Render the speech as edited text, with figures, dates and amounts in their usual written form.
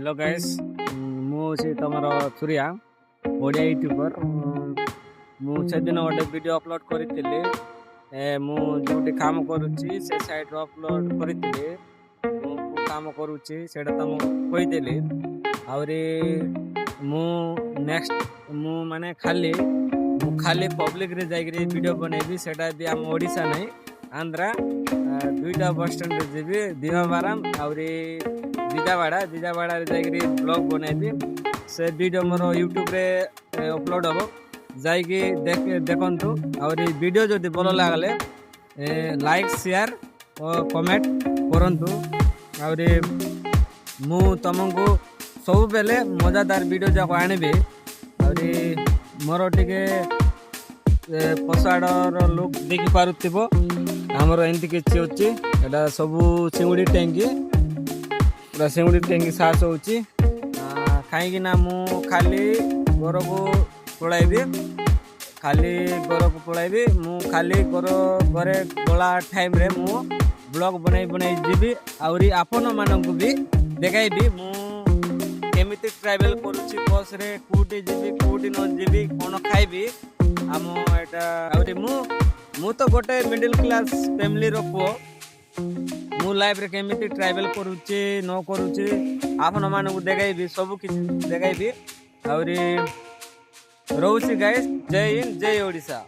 Hello guys, ମୁଁ ହେଉଛି ତମର ସୂର୍ୟା, ଓଡ଼ିଆ ୟୁଟ୍ୟୁବର। ମୁଁ ସେଦିନ ଗୋଟେ ଭିଡ଼ିଓ ଅପଲୋଡ଼ କରିଥିଲି। ମୁଁ ଯେଉଁଠି କାମ କରୁଛି, ସେ ସାଇଡ଼୍ରେ ଅପଲୋଡ଼ କରିଥିଲି। ମୁଁ କୋଉ କାମ କରୁଛି, ସେଇଟା ତମକୁ କହିଦେଲି। ଆହୁରି ମୁଁ ନେକ୍ସଟ ମୁଁ ମାନେ ଖାଲି ପବ୍ଲିକରେ ଯାଇକିରି ଭିଡ଼ିଓ ବନେଇବି। ସେଇଟା ବି ଆମ ଓଡ଼ିଶା ନାହିଁ, ଆନ୍ଧ୍ରା। ଦୁଇଟା ବସ୍ ଷ୍ଟାଣ୍ଡରେ ଯିବି, ଭୀମାବାରାମ ଆହୁରି ବିଜୟବାଡ଼ା। ବିଜୟବାଡ଼ାରେ ଯାଇକିରି ବ୍ଲଗ୍ ବନେଇବି। ସେ ଭିଡ଼ିଓ ମୋର ୟୁଟ୍ୟୁବରେ ଅପଲୋଡ଼ ହେବ, ଯାଇକି ଦେଖନ୍ତୁ। ଆହୁରି ଭିଡ଼ିଓ ଯଦି ଭଲ ଲାଗିଲେ ଲାଇକ୍, ସେୟାର ଓ କମେଣ୍ଟ କରନ୍ତୁ। ଆହୁରି ମୁଁ ତମକୁ ସବୁବେଳେ ମଜାଦାର ଭିଡ଼ିଓ ଯାକ ଆଣିବି। ଆହୁରି ମୋର ଟିକେ ପଛଆଡ଼ର ଲୁକ୍ ଦେଖିପାରୁଥିବ। ଆମର ଏମିତି କିଛି ଅଛି। ଏଇଟା ସବୁ ଚିଙ୍ଗୁଡ଼ି ଟ୍ୟାଙ୍କି, ପୁରା ଚିଙ୍ଗୁଡ଼ି ଟ୍ୟାଙ୍କି ସାହସ ହେଉଛି। କାହିଁକି ନା ମୁଁ ଖାଲି ଘରକୁ ପଳାଇବି, ଖାଲି ଘରକୁ ପଳାଇବି। ମୁଁ ଖାଲି ଘରେ ଗଲା ଟାଇମ୍ରେ ମୁଁ ବ୍ଲଗ୍ ବନେଇ ବନେଇ ଯିବି। ଆହୁରି ଆପଣମାନଙ୍କୁ ବି ଦେଖାଇବି ମୁଁ କେମିତି ଟ୍ରାଭେଲ୍ କରୁଛି ବସ୍ରେ, କେଉଁଠି ଯିବି, କେଉଁଠି ନ ଯିବି, କ'ଣ ଖାଇବି ଆମ ଏଇଟା। ଆହୁରି ମୁଁ ତ ଗୋଟେ ମିଡ଼ିଲ୍ କ୍ଲାସ୍ ଫ୍ୟାମିଲିର ପୁଅ। ମୁଁ ଲାଇଫ୍ରେ କେମିତି ଟ୍ରାଭେଲ୍ କରୁଛି ନ କରୁଛି, ଆପଣମାନଙ୍କୁ ଦେଖାଇବି, ସବୁ କିଛି ଦେଖାଇବି। ଆହୁରି ରହୁଛି ଗାଇସ୍। ଜୟ ହିନ୍ଦ, ଜୟ ଓଡ଼ିଶା।